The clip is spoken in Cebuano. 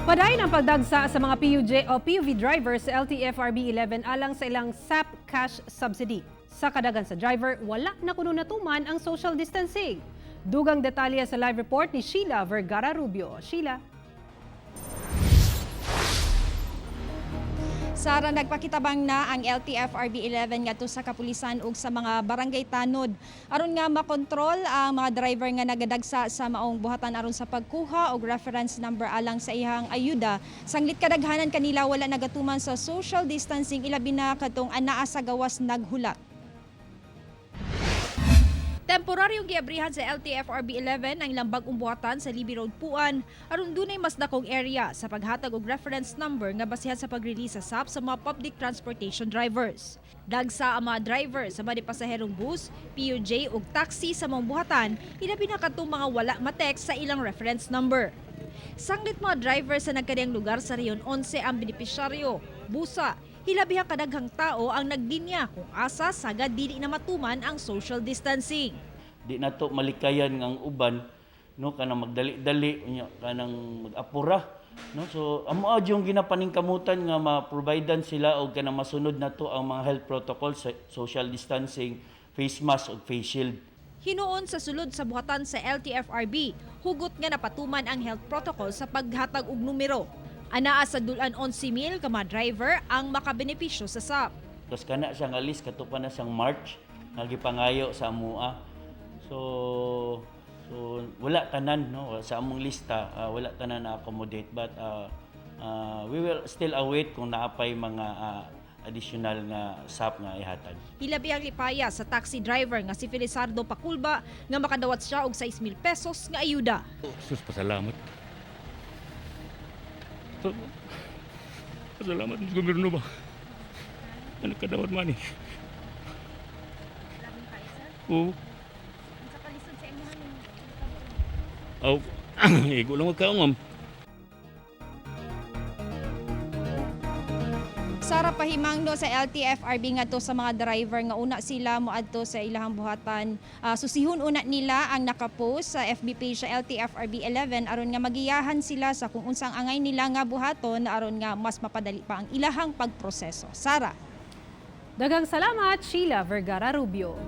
Padayon ang pagdagsa sa mga PUJ o PUV drivers sa LTFRB 11 alang sa ilang SAP cash subsidy. Sa kadaghan sa driver, wala na kuno natuman ang social distancing. Dugang detalye sa live report ni Sheila Vergara Rubio. Sheila. Sara, nagpakitabang na ang LTFRB 11 ngadto sa kapulisan ug sa mga barangay tanod aron nga makontrol ang mga driver nga nagadagsa sa maong buhatan aron sa pagkuha og reference number alang sa ihang ayuda. Sanglit kadaghanan kanila wala nagatuman sa social distancing, ilabi na katong anaa sa gawas naghulat. Temporaryong giabrihan sa LTFRB 11 ang ilang bag-ong buhatan sa Libby Road, Puan, aron dunay mas dakong area sa paghatag og reference number nga basihan sa pag-release sa SAP sa mga public transportation drivers. Dagsa ang mga driver sa mga pasaherong bus, PUJ ug taxi sa mga buhatan, ilabi na kadtong mga wala matext sa ilang reference number. Sanglit mga driver sa nagkadiyang lugar sa Region 11 ang benepisyaryo. Busa, hilabihang kadaghang tao ang naglinya kung asa sagad dili na matuman ang social distancing. Di nato malikayan nga ang uban, no, kanang magdali-dali unya kanang mag-apura, no. So amo yung ginapaningkamutan nga ma-providean sila og kanang masunod nato ang mga health protocols, social distancing, face mask ug face shield. Hinuon sa sulod sa buhatan sa LTFRB, hugot nga napatuman ang health protocol sa paghatag og numero. Anaa sa dulan 11,000 ka mga driver ang makabenepisyo sa SAP. Tapos kana siya nga list kato pa na siyang March nga gipangayo sa amoa. So wala tanan, no, sa among lista, wala tanan na accommodate, but we will still await kung naapay mga additional nga SAP nga ihatag. Hilabi ang lipaya sa taxi driver nga si Felizardo Paculba nga makadawat siya og 6,000 pesos nga ayuda. Sus, pasalamat. So, pasalamat sa gobyerno ba? Ano kadawat man eh. Oo. Aw, igo lang magkaon, ma'am. Sara, pahimangno sa LTFRB ngadto sa mga driver nga una sila moadto sa ilahang buhatan. Susihon una nila ang nakapost sa FB page sa LTFRB 11 aron nga magiyahan sila sa kung unsang angay nila nga buhaton aron nga mas mapadali pa ang ilahang pagproseso. Sara. Daghang salamat, Sheila Vergara Rubio.